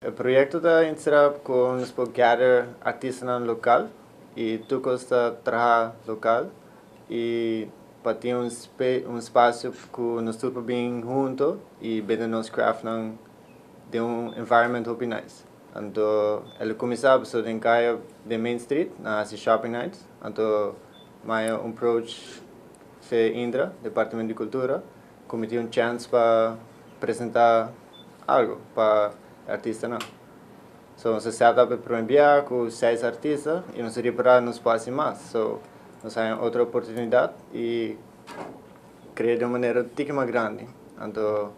E proyecto ta encera cu nos por gather artistanan local y tur cos ta traha local y pa tin un espacio cu nos tur por bin hunto y bende nos craftnan den un environment hopi nice. Anto el a cuminsa so den caya den Main Street na haci shopping nights. Anto m'a haya un approach fe Indra, Departamento di Cultura, cu mi tin un chance pa presenta algo pa artistanan. So nos a set up e prome bia cu seis artista y nos a ripara nos por haci mas. So nos haya otro oportunidad y crea di un manera tiki mas grandi. Anto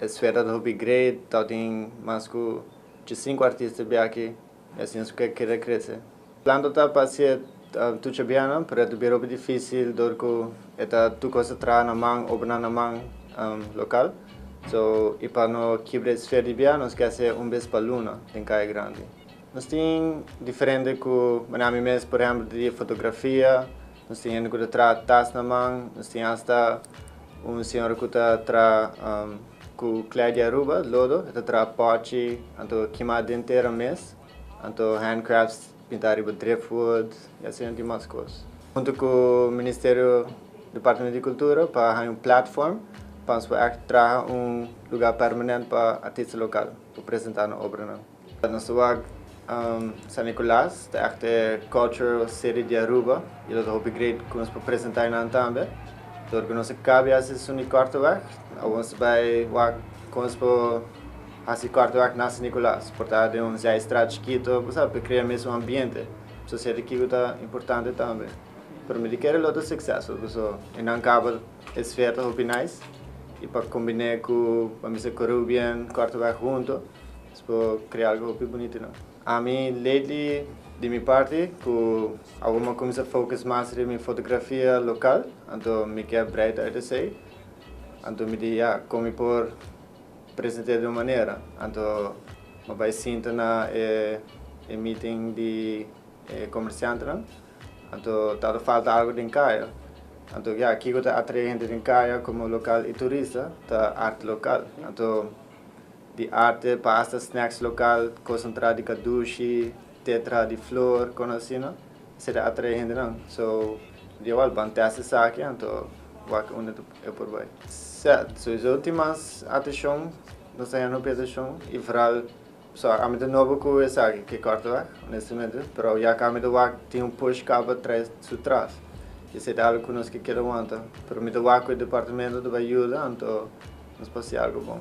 e sfera ta hopi great, tabatin mas cu 5 artista bia aki y asina nos kere crece. Plan ta pa haci tur bianan, pero ta bira hopi dificil door cu e ta tur cos ta traha na man, obra na man local. So, y pa no kibra e sfera di bia, nos kier haci un bes pa luna den Caya Grandi. Nos tin diferente cu, ami mes, por ehempel, di fotografia, nos tin hende cu ta traha tas na man, nos tin hasta un señora cu ta traha cu klei di Aruba, lodo, ta traha pochi, anto kima den tera mes, anto handcrafts, pinta riba driftwood, y asina tin mas cos. Hunto cu Ministerio, Departamento di Cultura, pa haya un platform, pa nos por echt traha un lugar permanente pa artista local, pa presenta nan obranan. Nos ta wak San Nicolas, ta echt e cultural city di Aruba, y lo ta hopi great cu nos por presenta nan tambe. Door cu nos a caba haci esun di Korteweg, awor nos ta bay wak con nos por haci Korteweg na San Nicolas, por ta den un zijstraat chikito, bo sabi, pa crea mes un ambiente. So esey kico ta importante tambe. Pero mi di kere lo ta successful, so e nan caba e sfeer ta hopi nice, y pa combine cu, pa mi bisa, Caribbean, Korteweg hunto, nos por crea algo hopi bunito, no? Ami lately, di mi parti, cu awor mi a cuminsa focus mas riba mi fotografia local, anto mi kier breid uit esey. Anto mi di, ja, con mi por presenta di un manera. Anto mi a bay sinta na e meeting di e comerciantenan. Anto tabata falta algo den caya. Anto ja, kico ta atrae hende den caya como local y turista ta arte local. Anto di arte pa hasta snacks local, concentra di cadushi, tetra di flor, con asina, esey ta atrae hendenan. So di igual ban test esaki, anto wak unda e por bay. Sowieso tin mas atencion, nos ta haya hopi atencion y vooral so ami ta nobo cu esaki cu Korteweg, honestamente, pero ya cu ami ta wak tin un push caba trae su tras. Y esey ta algo cu nos ke keda wanta, pero mi ta wak cu e departamento ta bay yuda, anto nos por haci algo bon.